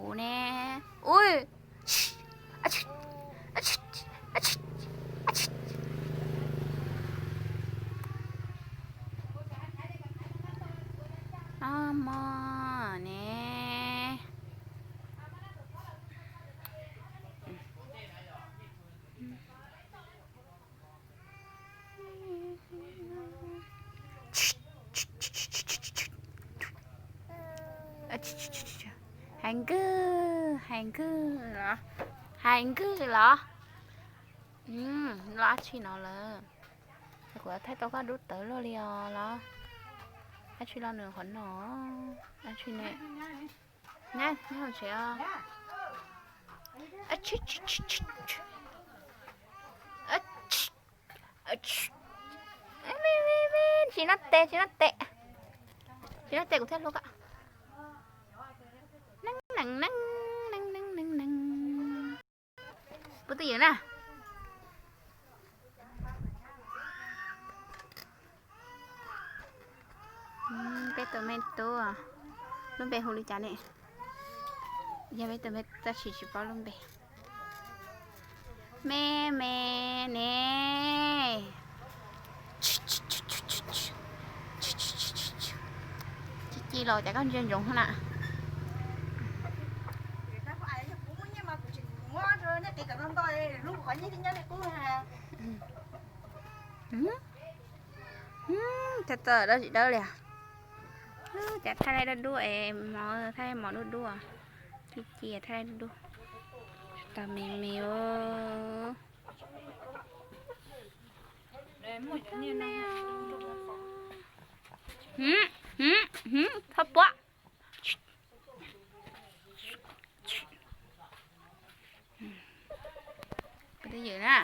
Kuv ne. Ui. Noj mov ne. Hais nkwg, hais nkwg los, hais nkwg los. Loj dab tsi no lawm? Kuv thaij tau koj dub tawv luaj li os los. Dab tsi los nws qhov no? Dab tsi ne? Nyob hauv tsev os. Tsis noj tes, tsis noj tes. Tsis noj tes kuv thiaj hlub koj. Neeb neeg neeb, neeb neeg neeb neeg. Puv twj ywm na. Peb tus me tub, lub npe hu li cas ne? Yog peb tus me tub tab sis tsis paub lub npe. Me me ne. Ci ci los cas koj ntsia ntsoov na. Tag tag dab tsi dawb li. Cas thaij laij dub dub es mov, thaij mov dub dub. Ci ci thaij laij dub dub. Tau me me. Thoj puab. Puv twj ywm na.